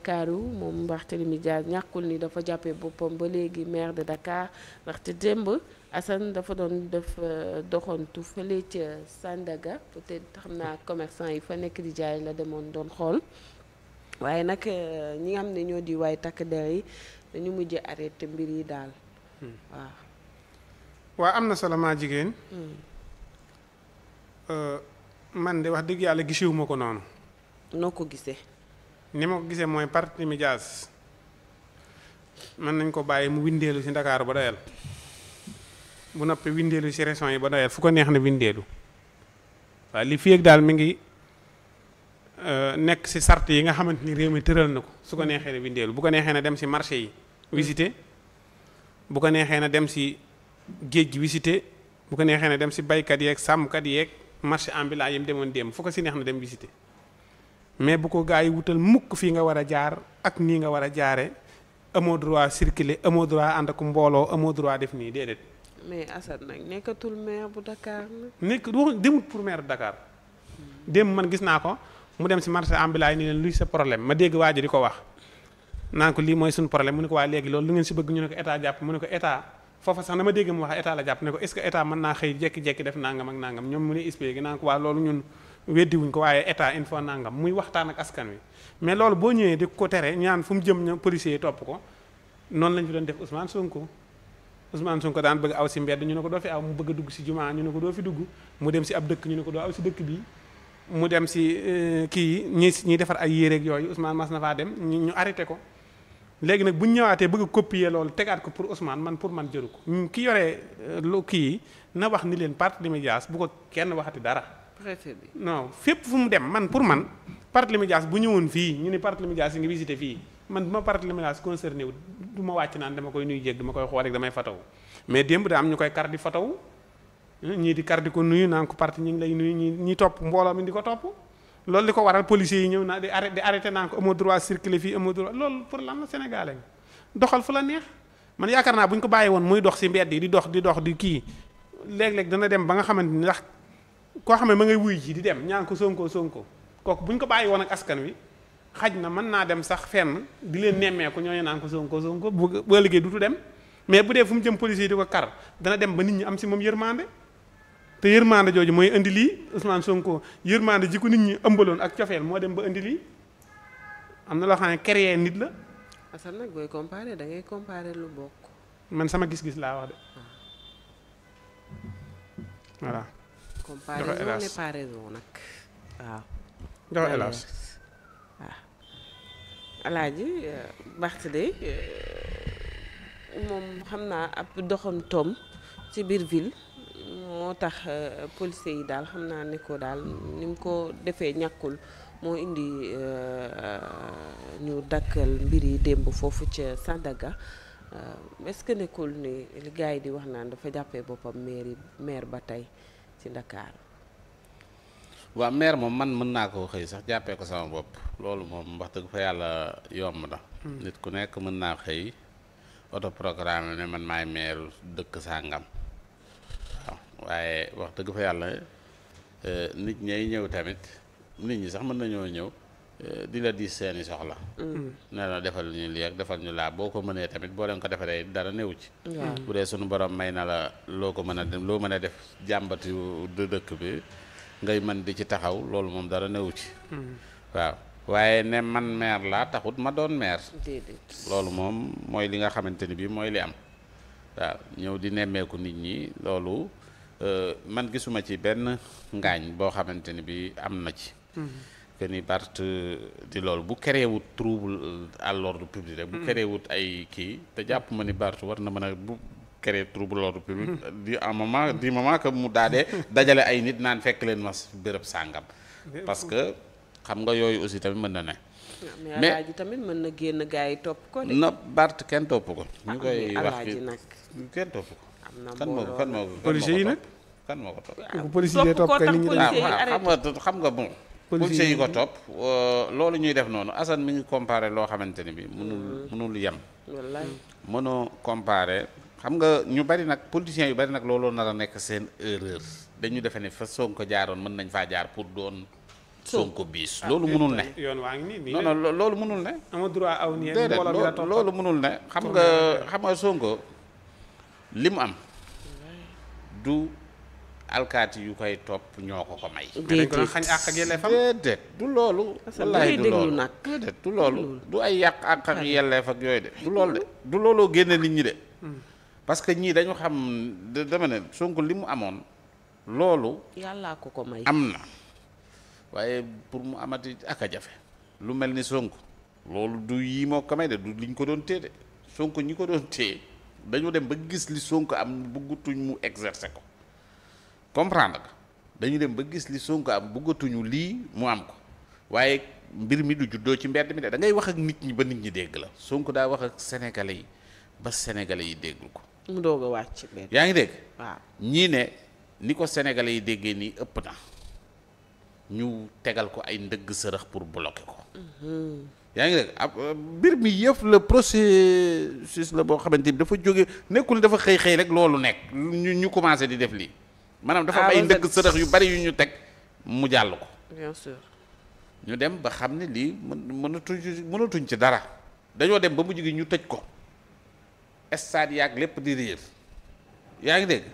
Ndakaaru moom Barthélémy Dias ñàkkul ni dafa jàppee boppam ba léegi maire de Dakar ndaxte démb Assane dafa doon def doxantu fële ca Sandaga peut-être xam naa commerçant yi fa nekk di jaay la demoon doon xool waaye nag ñi nga xam ne ñoo di waay takk der yi dañu mujj arrêté mbir yi daal waaw. waa am na solo maa jigéen. man de wax dëgg yàlla gisewuma ko noonu. noo ko gisee. ni ma ko gisee mooy Barthélémy Dias mën nañ ko bàyyi mu windeelu ci Ndakaaru ba doyal bu noppee windeelu ci régions yi ba doyal fu ko neex na windeelu waaye li fi ak daal mi ngi nekk ci sart yi nga xamante ni réew mi tëral na ko su ko neexee na windeelu bu ko neexee na dem ci marché yi visité bu ko neexee na dem ci géej gi visité bu ko neexee na dem ci baykat yeeg sàmmkat yeeg marché ambulant yi mu demoon démb fu ko ci neex na dem visité mais bu ko gaa yi wutal mukk fii nga war a jaar ak nii nga war a jaare amoo droit circuler amoo droit ànd ak mbooloo amoo droit def nii déedéet. mais Assane nag nekkatul maire bu Dakar nag. nekk demut pour maire Dakar démb man gis naa ko mu dem ci marché ambulant yi ni leen luy sa problème ma dégg waa ji di ko wax naan ko lii mooy suñu problème mu ne ko waa léegi loolu lu ngeen ci bëgg ñu ne ko état jàpp mu ne ko état foofa sax na ma dégg mu wax état la jàpp ne ko est-ce que état mën naa xëy jekki-jekki def nangam ak nangam ñoom mu ne expliqué naan ko waa loolu ñun weddiwuñ ko waaye état il faut nangam muy waxtaan ak askan wi mais loolu boo ñëwee di ko tere ñaan fu mu jëm ña policiers yi topp ko noonu lañ fi doon def Ousmane Sonko daan bëgg aw ci mbedd ñu ne ko doo fi aw mu bëgg a dugg ci jumaa ñu ne ko doo fi dugg mu dem ci ab dëkk ñu ne ko doo aw ci dëkk bi mu dem ci kii ñi defar ay yéreeg yooyu Ousmane mas na faa dem ñu arrêté ko léegi nag bu ñu ñëwaatee bëgg a copier loolu tegaat ko pour Ousmane man jëru ko ki yoree lu kii na wax ni leen Barthélémy Dias bu ko kenn waxati dara. préfet bi non fépp fu mu dem man pour man Barthélémy Dias bu ñëwoon fii ñu ne Barthélémy Dias yi ngi visité fii man bu ma Barthélémy Dias concerné wu du ma wàcc naan dama koy nuyu jéeg dama koy xool rek damay fatawu mais démb daa am ñu koy kar di fatawu ñii di kar di ko nuyu naan ko parti ñu ngi lay nuyu ñi topp mbooloo mi di ko topp loolu li ko waral policiers yi ñëw naa di arrêté naan ko amoo droit circuler fii amoo droit loolu pour lan la Sénégalais doxal fu la neex man yaakaar naa bu ñu ko bàyyi woon muy dox ci mbedd yi di dox di kii léeg-léeg dana dem ba nga xamante ni ndax koo xam ne ma ngay wuy ji di dem ñaan ko Sonko kooku bu ñu ko bàyyi woon ak askan wi xaj na mën naa dem sax fenn di leen nemmeeku ñooñu naan ko Sonko bu liggéey dutu dem mais bu dee fu mu jëm policier di ko kar dana dem ba nit ñi am ci moom yërmande te yërmande jooju mooy indi lii Ousmane Sonko yërmande ji ko nit ñi ëmbaloon ak cofeel moo dem ba indi lii am na loo xam ne créé nit la. Assane nag booy comparer da ngay comparer lu bokk. man sama gis-gis laa wax de voilà. comparaison n'est pas raison nag waaw. jox hélas waaw Alaaji Barthélémy moom xam naa ab doxantoom ci biir ville moo tax policiers yi daal xam naa ne ko daal ni mu ko defee ñàkkul moo indi ñu dakkal mbir yi démb foofu ca Sandaga est-ce que nekkul ni li gars yi di wax naan dafa jàppee boppam maire ba tey ci Dakar. waaw maire moom man mën naa koo xëy sax jàppee ko sama bopp loolu moom wax dëgg fa yàlla yomb na. nit ku nekk mën naa xëy auto programme ne man maay maire dëkk sàngam waaw waaye wax dëgg fa yàlla nit ñay ñëw tamit nit ñi sax mën nañoo ñëw di la diis seeni soxla. ne la defal ñu lii ak defal ñu laa boo ko mënee tamit boo leen ko defaree dara néew ci. bu dee sunu borom may na la loo ko mën a dem loo mën a def jàmbati du dëkk bi. ngay mën di ci taxaw loolu moom dara newu ci waaw waaye ne man maire laa taxut ma doon maire loolu moom mooy li nga xamante ni bi mooy li am waaw ñëw di nemmeeku nit ñi loolu man gisuma ci benn ngaañ boo xamante ni bi am na ci que ni Bart di loolu bu créé wut trouble à l'ordre public rek bu créé wut ay kii te jàpp ma ni Bart war na mën a bu créer trouble l'ordre public di un moment du moment que mu daadee dajale ay nit naan fekk leen mas béréb sàngam parce que xam nga yooyu aussi tamit mën na ne mais Alaaji tamit mën na génn gars yi topp ko de. na Bart kenn topp ko ñu koy wax Alaaji nag kenn topp ko am na kan moo ko policiers yi nag kan moo ko topp policiers yi topp kay nit ñi xam nga bon policiers yi ko topp loolu ñuy def noonu Assane mi ngi comparé loo xamante ni bi mënul yem wallaay mënoo comparé xam nga ñu bari nag politiciens yu bari nag looloo nar a nekk seen erreur dañu defe ne fa Sonko jaaroon mën nañ faa jaar pour doon Sonko biis loolu mënul ne. yoon waa ngi nii non non loolu mënul ne. ama droit aw nii déedéet loolu mënul ne xam nga Sonko li mu am du alkaati yu koy topp ñoo ko may. dañ ko doon xañ àq ak yelleefam. déedéet du loolu. wallaahi du loolu déedéet du loolu. du ay yàq àq ak yelleef ak yooyu de du loolu de. du looloo génne nit ñi de. parce que ñii dañu xam dama ne Sonko li mu amoon loolu. yàllaa ko may. am na waaye pour mu amati ak a jafe. lu mel ni Sonko loolu du yii moo ko may de du liñ ko doon téye de Sonko ñi ko doon téye dañoo dem ba gis li Sonko am bëggatuñ mu exercer ko. comprendre nga dañu dem ba gis li Sonko am bëggatuñu lii mu am ko waaye mbir mi du juddoo ci mbedd mi de da ngay wax ak nit ñi ba nit ñi dégg la Sonko daa wax ak sénégalais yi ba sénégalais yi déggul ko. mu doog a wàcc benn. yaa ngi dégg. waaw ñii ne ni ko sénégalais yi déggee nii ëpp na ñu tegal ko ay ndëgg sërëx pour bloquer ko. yaa ngi dégg mbir mi yëf la processus la boo xamante ni dafa jóge nekkul dafa xëy rek loolu nekk ñu commencé di def lii. maanaam dafa am ay ndëgg sërëx yu bari yu ñu teg mu jàll ko. bien sûr. ñu dem ba xam ne lii mënatuñ ci dara dañoo dem ba mujj gi ñu tëj ko stade yaag lépp di riir yaa ngi dégg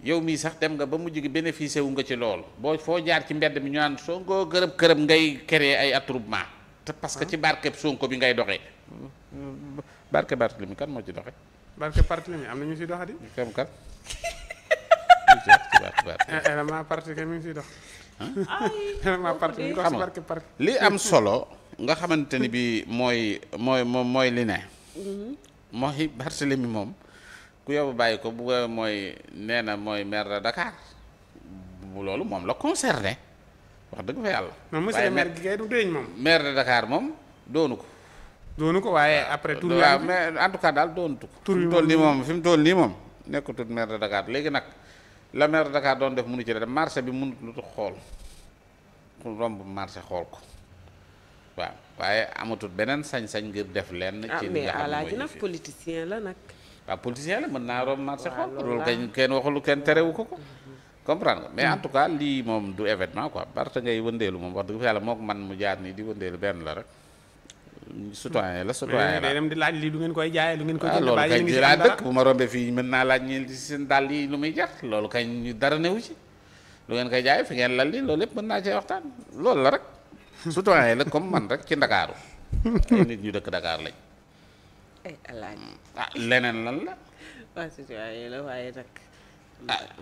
yow mii sax dem nga ba mujj gi bénéficié wu nga ci loolu boo foo jaar ci mbedd mi ñu naan Sonko kërëb ngay créer ay attroupement te parce que ci barkeb Sonko bi ngay doxee barke Barthélemy kan moo ci doxe barke Barthélemy am na ñu si doxati. kam kan élément parti que mi ngi siy dox. élément parti mi ngi dox si barke parti. li am solo nga xamante ni bi mooy li ne. mooy Barthélemy moom ku yow bàyyi ko bu mooy nee na mooy maire de Dakar bu loolu moom la concerné wax dëgg fa yàlla. moom monsieur le maire gi kay du déñ moom. maire de Dakar moom doonu ko. doonu ko waaye après. tur waaw mais en tout cas daal doonatu ko. tur fi mu toll nii moom nekkatul maire de Dakar léegi nag. la maire de Dakar doon def mënu ci def marché bi mënut lu xool romb marché xool ko waaw waaye amatul beneen sañ-sañ ngir def lenn. ci li nga xam ne mooy alaaji nag politicien la nag. waaw politicien la mën naa romb marché xool loolu kenn waxul kenn terewu ko comprendre nga mais en tout cas lii moom du événement quoi parce que ngay wëndeelu moom wax dëgg fa yàlla moo ko man mu jaar nii di wëndeelu benn la rek citoyen la day dem di laaj lii lu ngeen koy jaayee lu ngeen koy loolu kañ di laa dëkk bu ma rombee fii mën naa laaj ñi ci seen dàll yi lu muy jar loolu kañ dara newu ci lu ngeen koy jaayee fi ngeen lal li loolu lépp mën naa cee waxtaan loolu la rek citoyen la comme man rek ci Ndakaaru ay nit ñu dëkk Dakar lañ ay alaaji leneen lan la waaw citoyen la waaye nag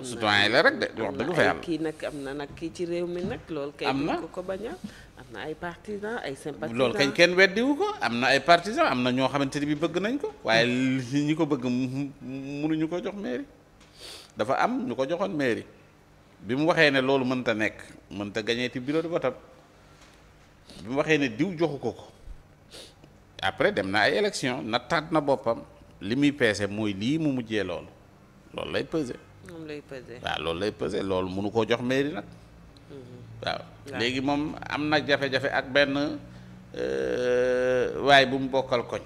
citoyen la rek de wax dëgg fa yàlla kii nag am na nag kii ci réew mi nag loolu kay am na ko baña am na ay partisans ay sympathisants loolu kañ kenn weddiwu ko am na ay partisans am na ñoo xamante ni bi bëgg nañ ko waaye ñi ko bëgg mënuñu ko jox mairie dafa am ñu ko joxoon mairie bi mu waxee ne loolu mënta nekk mënta gañeeti bureau de vote bi mu waxee ne diw joxu ko après dem na ay élection nattaat na boppam li muy peese mooy lii mu mujjee loolu lay peser moom lay peser waaw loolu lay peser loolu mënu koo jox mairie nag waaw léegi moom am na jafe-jafe ak benn waay bu mu bokkal koñ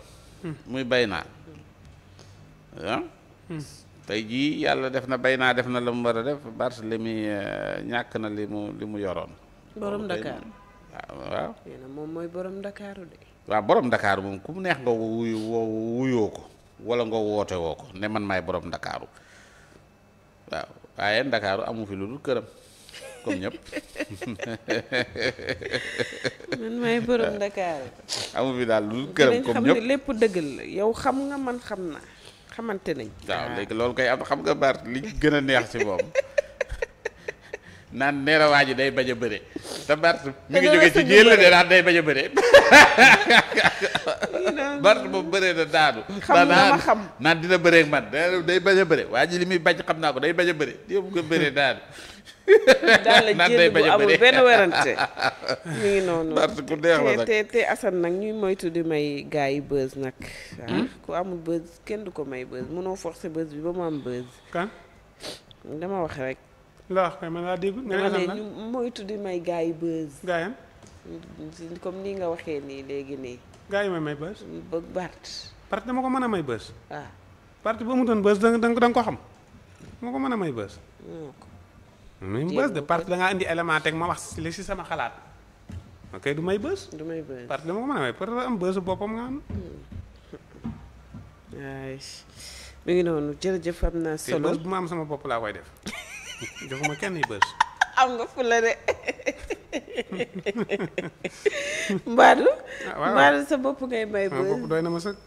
muy bay naa tey jii yàlla def na bay naa def na la mu war a def Barthélemy ñàkk na li mu yoroon borom Dakar waaw yéena moom mooy borom Dakaru de waaw borom Dakar moom ku mu neex nga wuyoo ko wala nga woote woo ko ne man maay borom Dakaru waaw waaye Ndakaaru amu fi lu dul këram comme ñëpp man maay borom Ndakaaru amu fi daal lu dul këram comme ñëpp xam ne lépp dëgg la yow xam nga man xam naa xamante nañ waaw léegi loolu koy am xam nga Bart li gën a neex ci moom naan neera waa ji day bañ a bëre te Bart mi ngi jóge ci jéel la de naan day bañ a bëre Bart moom bëree na daanu naan dina bëreeg man day bañ a bëre waa ji li muy bañ xam naa ko day bañ a bëre yow nga bëree daanu daal la jël bu amul benn werante mi ngi noonu Bart ku neex la nag te Assane nag ñuy moytu di may gars yi buzz nag ku amul buzz kenn du ko may buzz mënoo forcer buzz bi ba mu am buzz kan dama wax rek la wax kay man laa dégg nga ne ñu moytu di may gars yi buzz gaayam comme ni nga waxee nii léegi nii gaay yi may buzz bëgg Bart parce que dama ko mën a may buzz waaw parti ba mu doon buzz da nga ko xam dama ko mën a may buzz muy bës de parce que da ngaa indi élément teg ma wax li si sama xalaat ok du may bës. du may bës parce que dama ko mën a may parce que am bësu boppam nga am. waay mi ngi noonu jërëjëf am na te solo bës bu ma am sama bopp laa koy def joxuma kenn yi bës. am nga fula de Mbadou. waaw Mbadou sa bopp ngay may sama bës. bopp doy na ma sëkk.